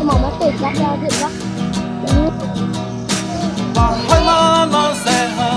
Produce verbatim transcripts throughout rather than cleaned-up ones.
Mama, take that dog, take that. Wahâimana zé hã,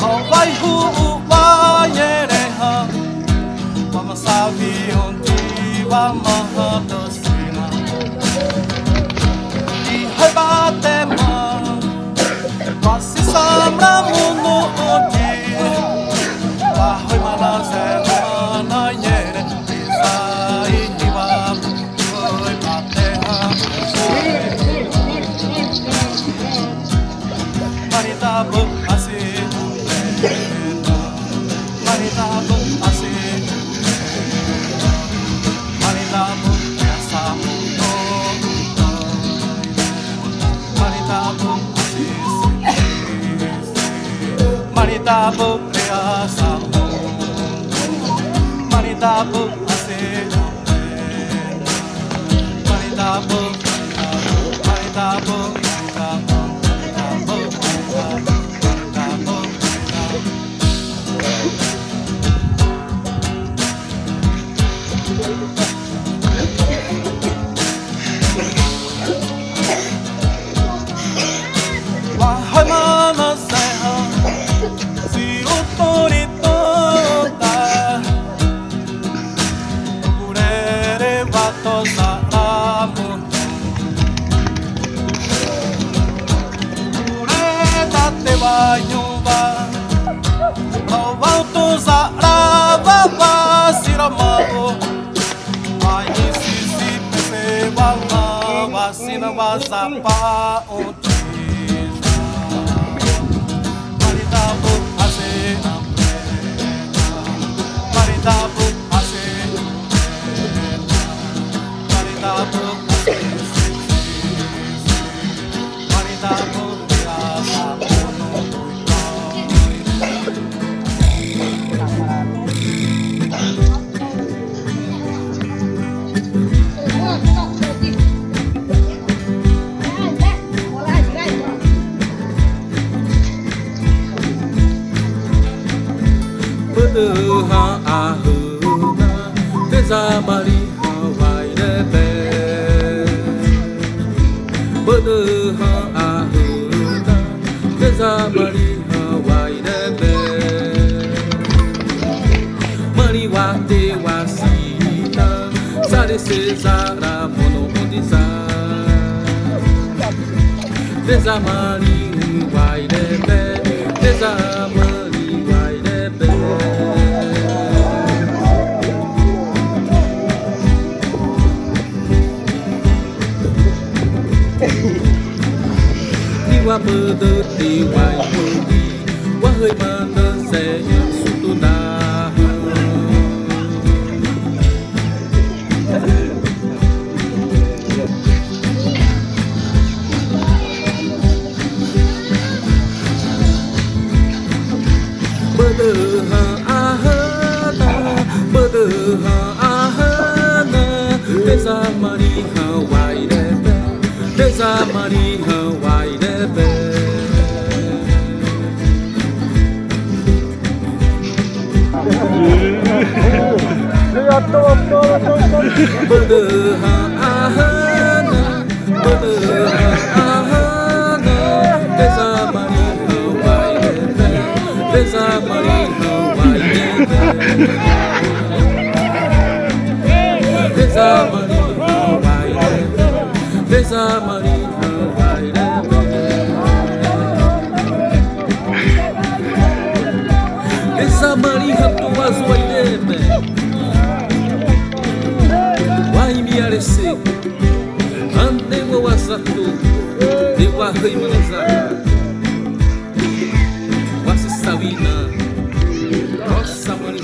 õ waihu'u wai'ere hã, wamasawi õ di wamahã tô sina. Ihâiba'ãma, wasisamra mono õ di, wahâimana zé hã na i'ere, isa'ihâiwa. Wahâimana zé hã, si uburé tô da, uburé wa tô za'ra mono. Uburé da te waihu'u wa, õ wa tô za'ra wa wasirama õ. Waihu'u sisi pese wa ma wasina wa za'ra pa õ. Bâdâ hã ahâ na, te za marĩ hã wairébé. Bâdâ hã ahâ na, te za marĩ hã wairébé. Marĩ wa te wasina, zarese za'ra mono õ di za. Te za marĩ hã wairébé, te za marĩ wairébé. Ni'wa bâdâ te waihu'u, wahâimana zé hã sutu na. Bâdâ hã ahâ na, bâdâ hã ahâ na, te za marĩ hã wairébé, te za marĩ hã wairébé. Bâdâ hã ahâ na, bâdâ hã ahâ na, te za marĩ hã wairébé, te za marĩ hã wairébé. Te za marĩ hã wairébé, te za marĩ hã wairébé. Te za marĩ hã tô wazô wairébé. Waimirese. Ãne wa wasato. Te wahâimana zahã. Wasisawi na. Nossa, mãe.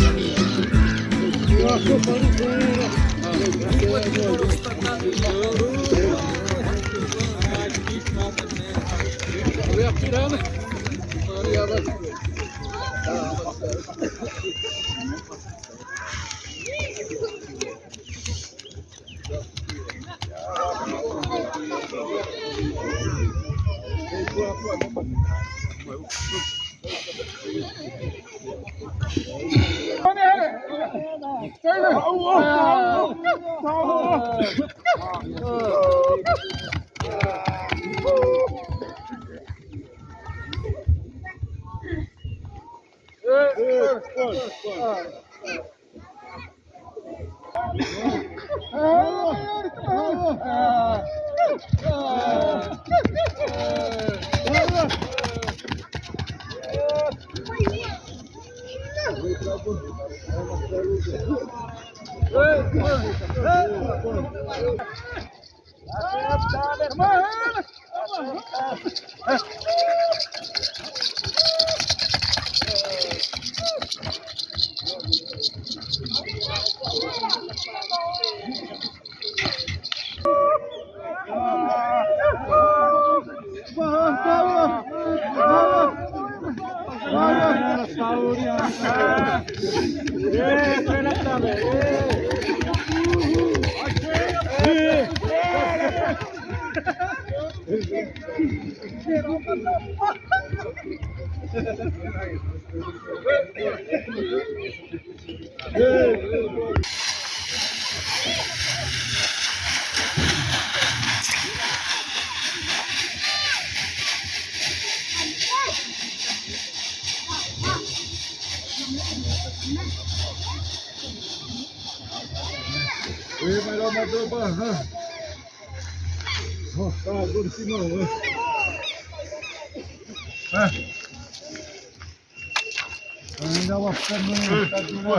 Ê, mas lá mandou barrar. Ó, tá duro que não, né? É. Ainda uma perna, tá duro.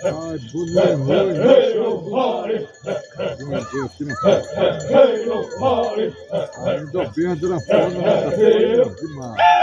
Ai, bonito. Ai, ainda bem, a dona Flora, né? Demais.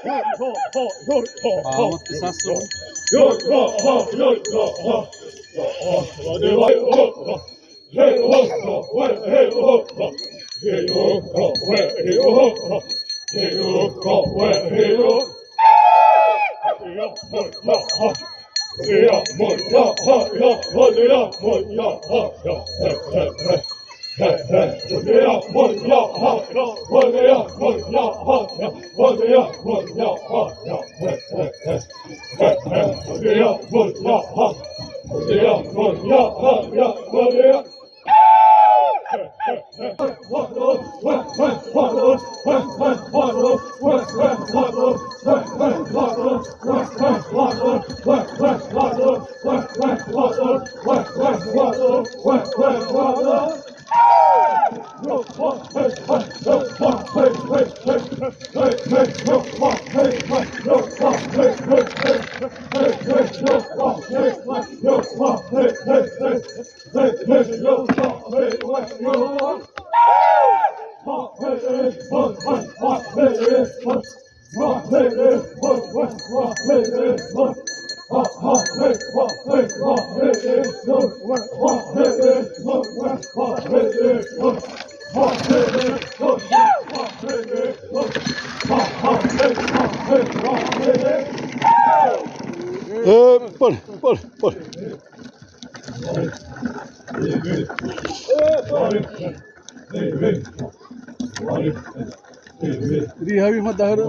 Palmas, que sasu. Э, пар, пар, пар. Ri hawi ma dahar.